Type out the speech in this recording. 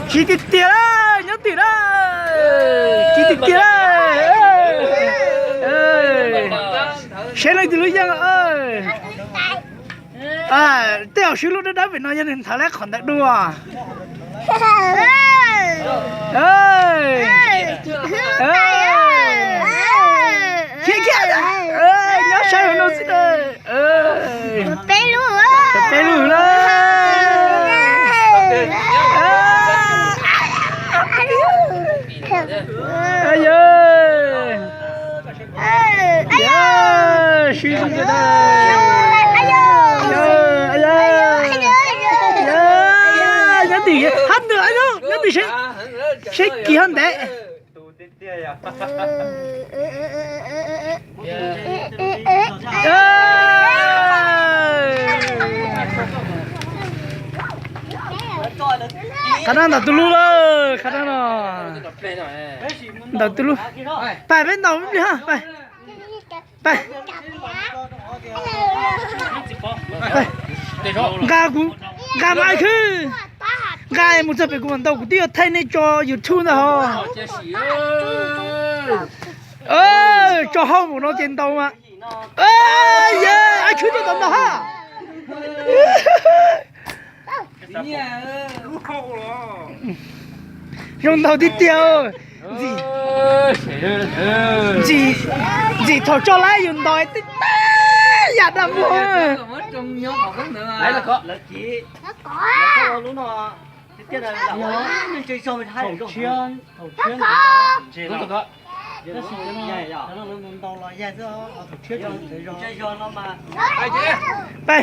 Chiv tiag tiag, nyob twg na? Chiv tiag tiag. Saib leej twg lub yeej. Tej zaum swb lub dawb dawb pem no yog nws nthav lawm qhov ntawd dua. Khiav, khiav, nyob saib no xwb. Peb lub, peb lub na. Yog, sib, nyob tim hab nws, nyob tim seb, seb kis hab ntev. Qhov no ntawm tus lub lawm, qhov no ntawm tus lub. Pais peb ntaus ib pliag, pais. Nqa kuv, nqa mas Ai Khwb, nqa mus txog pem kuv mam ntaus, kuv twb yuav thaij nej tso YouTube ntag hos. Tso hauj mus no ces ntaus mas. Yog Ai Khwb tuaj tom ntaus hab. Zoo ntaus tiag tiag. Ntxim, ntxim thaum tso laib yus ntaus tej yam dab muag. Pais.